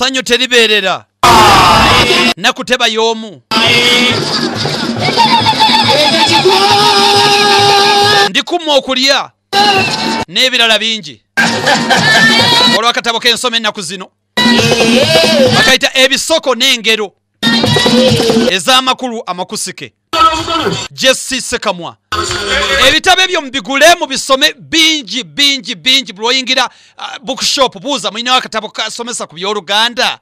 Sanyu teribeerera. Nakuteba y'omu. Ndikumma okulya n'ebirala bingi. Olw'akatabo k'ensoma ennaku zino bakayita ebisoko n'engero ez'amakulu amakusike. Jesse Sekamwa. Ebitabo ebyo mubigule mubisome bingi bingi bingi. Bw'oyingira bookshop buuza mulina akatabo kasomesa ku by'Oluganda.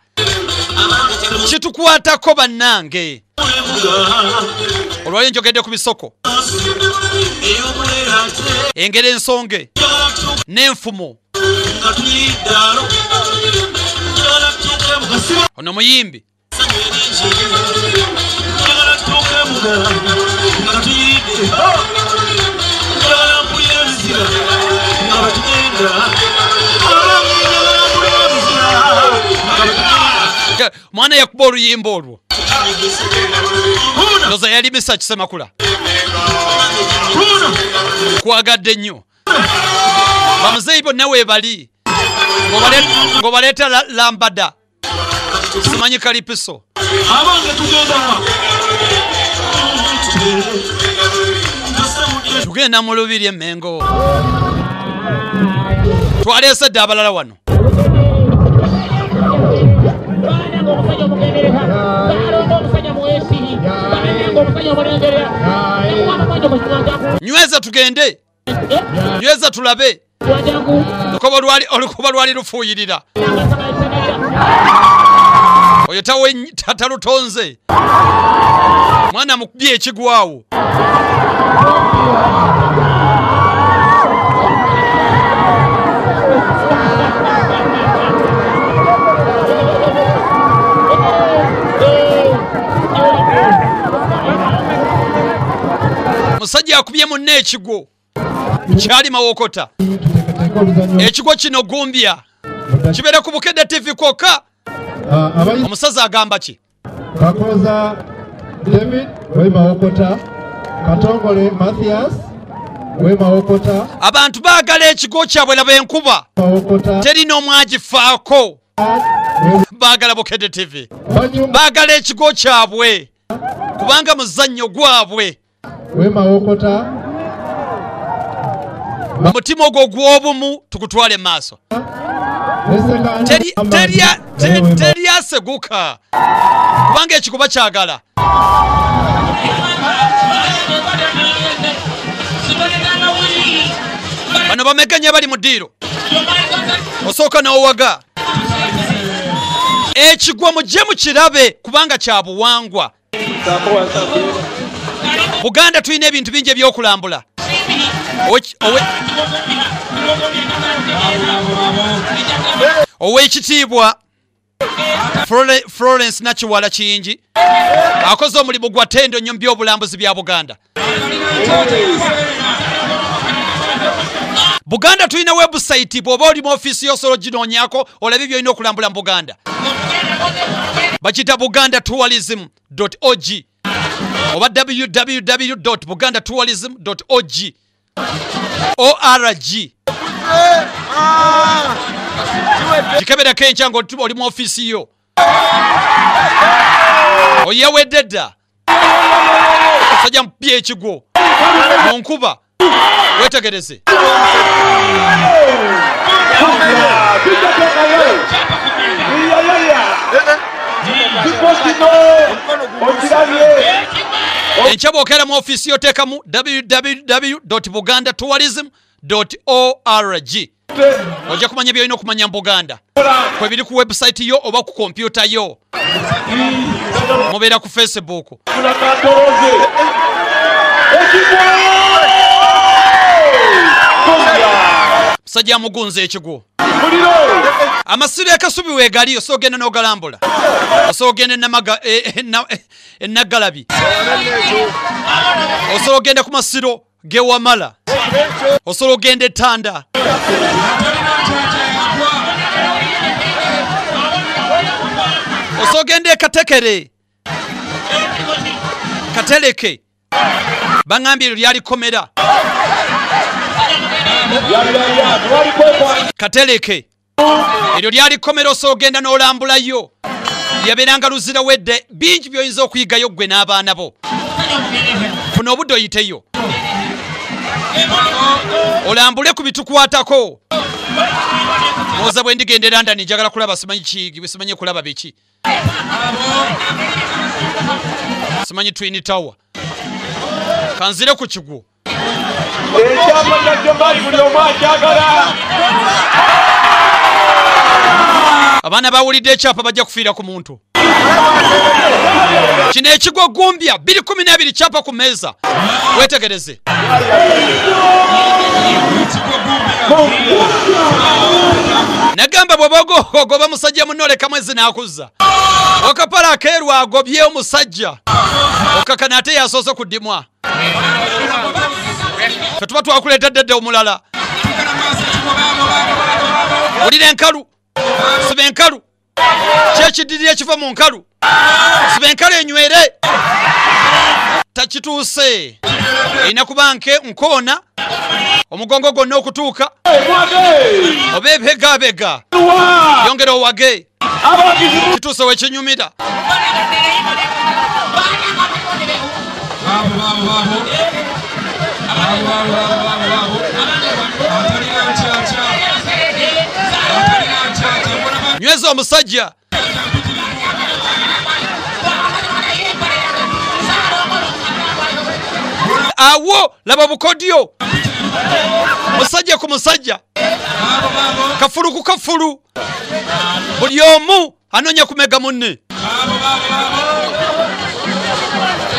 Kitukwatako bannange. Olwali njogedde ku bisoko, engero ensonge n'enfumo. Ono muyimbi mwana yakuba oluyimba olwo. Ndoza yalimisa Kisemakula. Kwagadde nnyo. Bamuzeeyi bonna weebali ng'obaleeta lambada simanyi kalipiso. Tugenda mu lubiri e Mmengo. Twaleese dda abalala wano. Nyweza tugende. Nyweza tulabe. Olukoba lwali lufuuyirira. Oyo talutonze. Mwana mukubye ekigwawo. Musajja akubye munne ekigwo. Kyali Mawokota. Ekigwo kino gumbya. Kibeera ku Bukedde TV kwokka. Omusaza agamba ki? Kakoza David we Mawokota, Katongole Mathias we Mawokota. Abantu baagala ekigwo kyabwe laba enkuba. Teri n'omu agifaako. Baagala Bukedde TV. Baagala ekigwo kyabwe kubanga muzannyo gwabwe. We Mawokota. Mutima ogwo gw'obumu tukutwale maaso. Teri aseguka kubanga ekikuba kyagala. Bano bameganya bali mu ddiiro. Osooka n'owaga. Ekigwo mujje mukirabe kubanga kya buwangwa. Buganda tulina ebintu bingi ebyokulambula. Owekitiibwa Florence Nakiwala Kiyingi akoze omulimu gwa ttendo nnyo mu by'obulambuzi bya Buganda. Buganda tulina website, bw'oba oli mu ofiisi y'osobola oginoonyaako olabe by'olina okulambula mu Buganda. Bakiyita bugandatourism.org oba www.bugandatourism.org org. Gikeberako enkya ng'oli mu ofiisi yo. Oyewedde dda. Sajja mupye ekigwo mu nkuba. Wetegereze. Enkya bw'okeera mu ofiisi yo teekamu www.bugandatourism.org. Ojja kumanya by'olina okumanya mu Buganda. Kwe biri ku website yo oba ku kompyuta yo. Mubeera ku Facebook. Musajja amugunze ekigwo. Amasiro akasubi weegali osobola ogenda n'ogalambula. Osobola ogenda e Naggalabi. Osobola ogenda ku masiro g'e Wamala. Osobola ogenda e Ttanda. Osobola ogenda e Katekere. Kateleke. Baŋŋambye eryo lyali kkomera. Kateleke. Eryo lyali kkomero ogenda n'olambulayo. Yabeeranga luzira wedde bingi by'oyinza okuyigayo ggwe n'abaana bo. Funa obudde oyiteyo. Olambule ku bitukwatako. Moza bwe ndigenda e London njagala kulaba simanyi ki, simanyi kulaba biki. Simanyi Twin Tower. Kanzire ku kigwo. Abaana bawulidde ekyapa bajja kufiira ku muntu. Kino ekigwo gumbya 2012 kyapa ku mmeeza. Weetegereze. Nagamba bw'oba ogoba musajja munno oleka mwezi n'akuzza. Wakapala akeeru agobye omusajja. Okakana ate yasoose kuddimwa. Ffe tuba twakuleetedde dda omulala. Wulira enkalu. Siba enkalu. Kyekiddiri ekiva mu nkalu. Siba enkalu enywere. Takituuse. Erina kuba nkoona. Omugongo gwonna okutuuka. Oba ebegabega. Yongera owage. Kituuse wekinyumira. Nyweza omusajja. Awo laba bukodyo. Musajja ku musajja. Kafulu ku kafulu. Buli omu anoonya kumega munne.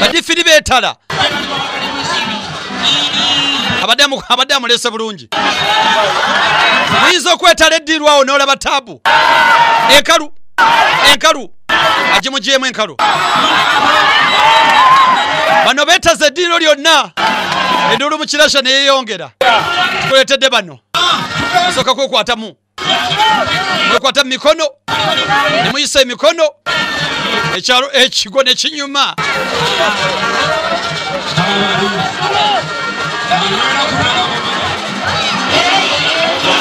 Badifiri beetala. Abadde amulese bulungi. Muyinza okwetala eddiirwawo n'olaba taabu. Enkalu, enkalu, agimugyemu enkalu. Bano beetaze eddiiro lyonna. Enduulu mu kirasha ne yeeyongera. Tukuleetedde bano. Musooka kwekwatamu. Mwekwata mu mikono. Ne muyisa emikono. Ekyalo ekigo ne kinyuma.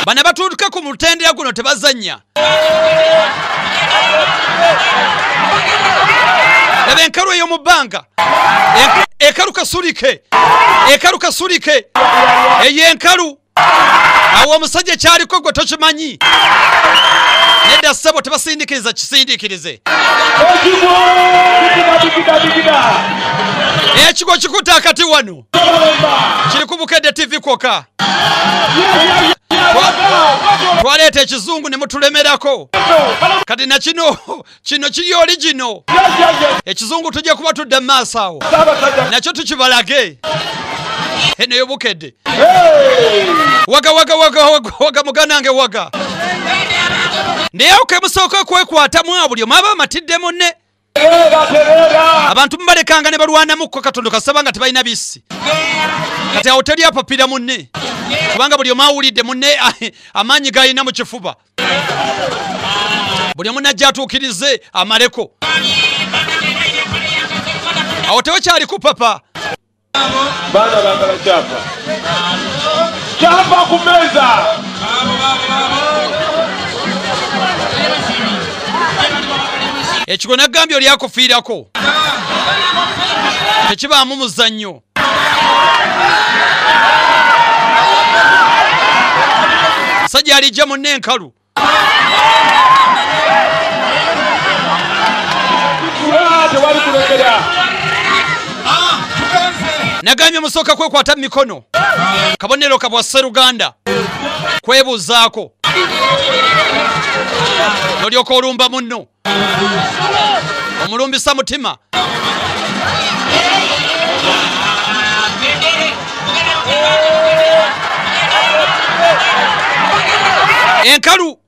Bano batuuka ku mutendera guno tebazannya. Laba enkalu ey'omu bbanga. Enkalu kasulike. Enkalu kasulike. Eyo enkalu. Awo omusajja kyaliko gwe tokimanyi. Nedda ssebo tebasindikiriza kisindiikirize. Ekigo kikutte akati wano. Kiri ku Bukedde TV kwokka. Twaleeta ekizungu ne mutulemerako. Kati na kino kino kiri original. Ekizungu tujja kuba tudda mu maaso awo. Nakyo tukibalage. Eno yo Bukedde. Waga waga waga waga muganange waga. Naye okemusooka kwekwatamu buli omu aba amatidde munne. Abantu mubalekanga ne balwanamukko Katonda kasaba nga tebalina bissi. Kati awo teri apapira munne. Kubanga buli omu awulidde munne amaanyi g'alina mu kifuba. Buli omu najja atuukirize amaleko. Awo tewakyali kupapa. Bana bagala kyapa. Kyapa ku mmeeza. Ekigo nagambye oli akufiirako. Tekibaamu muzannyo. Musajja alijja munne enkalu. Nagambye musooka kwekwata mu mikono. Kabonero kabwa Sseruganda. Kwebuuzaako. N'olyoka olumba munno. Omulumbisa mutima. Enkalu.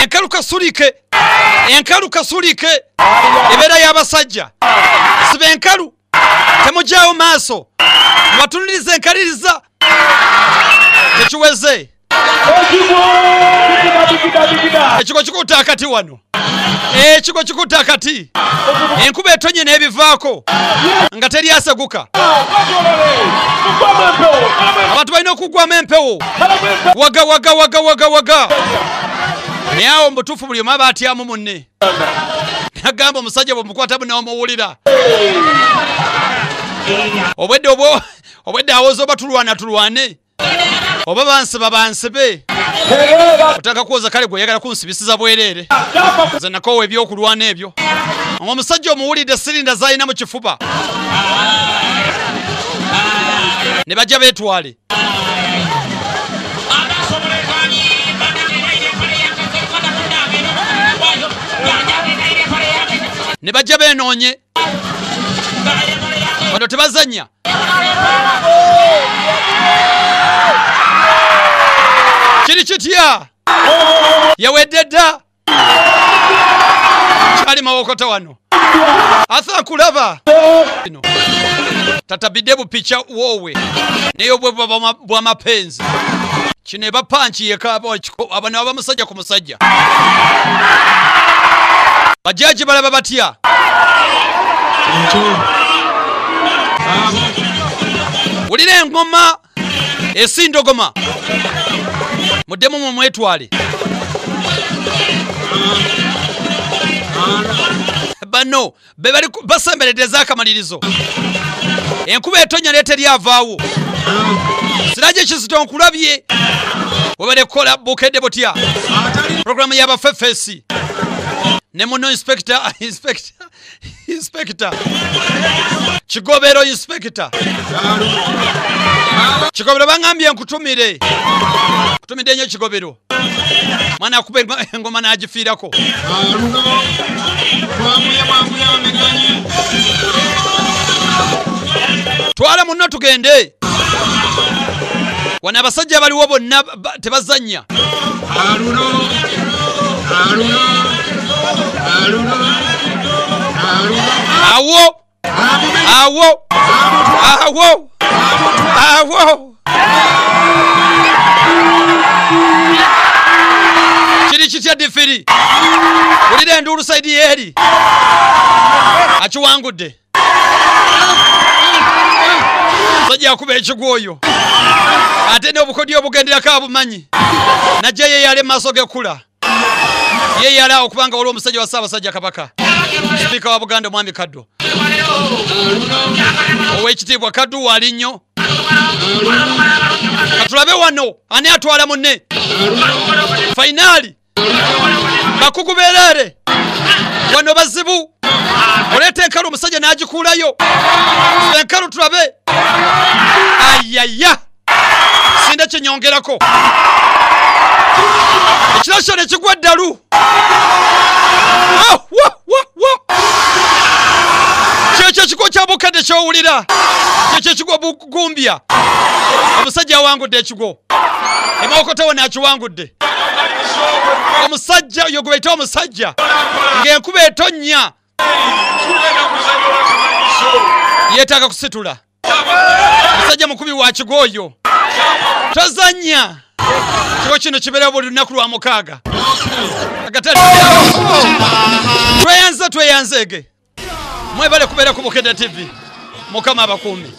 Enkalu kasulike. Enkalu kasulike. Ebeera y'abasajja. Siba enkalu. Temugyawo maaso. Mubatunulirize enkaliriza. Tekiweze. Ekigo kikutte akati wano. Ekigo kikutta kati. Enkuba etonye n'ebivaako nga teri aseguka. Abantu balina okugwamu empewo. Waga waga waga waga waga. Naye awo mubutuufu buli omu aba atyamu munne. Nagamba omusajja bw'omukwata n'omuwulira. Obwedde obwo obwedde awoza oba tulwana tulwane. Oba bansiba bansibe. Otaka kuwoza kale gwe oyagala kunsibisiza bwereere. Nze nakoowa ebyokulwana ebyo. Omusajja omuwulidde sirinda z'alina mu kifuba. Ne bajja beetwale. Ne bajja beenoonye. Bano tebazannya. Kiri kitya? Yawedde dda. Kyali Mawokota wano. Asa nkulaba. Tatabidde bupicha wowe. Naye obwe bwa mapenzi. Kino eba panchi yeka abano aba musajja ku musajja. Bajaji balaba batya. Wulira engoma esindogoma. Muddemu mwe mwetwale. Bano be bali basemberedde ez'akamalirizo. Enkuba etonya naye teri avaawo. Siraje Kizito nkulabye. Webale kukola Bukedde butya. Programu y'abafefesi. Ne muno inspector inspector inspector. Kigobero inspector. Kigobero bangambye nkutumire. Kutumidde nnyo Kigobero. Mwana akuba engoma n'agifiirako. Twala munno tugende. Wano abasajja abaliwo bonna tebazannya. Awo! Awo! Awo! Awo! Kiri kitya difiri. Wulira enduulu sayidi yeeri. Akiwangudde. Musajja akuba ekigwo oyo. Ate n'obukodyo obugenderako abumanyi. Najja yeeyala emaaso g'ekkula. Yeeyala awo kubanga waliwo omusajja wa Ssaabasajja Kabaka. Sipiika wa Buganda Omwami Kaddu. Ow'ekitiibwa Kaddu waali nnyo. Katulabe wano ani atwala munne. Fainaali. Bakugu beereere. Wano bazibu. Oleeta enkalu omusajja n'agikuulayo. Enkalu tulabe. Ayaya. Sinda kye nyongerako. Ekirasho ne kigwa ddalu. Kyekyo ekigwo kya Bukedde ky'owulira. Kyekyo ekigwo bugumbya. Omusajja awangudde ekigwo. Emawokota wano akiwangudde. Omusajja oyo gwe bayita omusajja ng'enkuba etonnya yeetaaga kusitula. Omusajja mukubi wa kigwo oyo. Tozannya. Kigo kino kibeerawo buli lunaku lwa mukaaga. Agatali. Tweyanze tweyanzeege. Mwebale kubeera ku Bukedde TV. Mukama abakuume.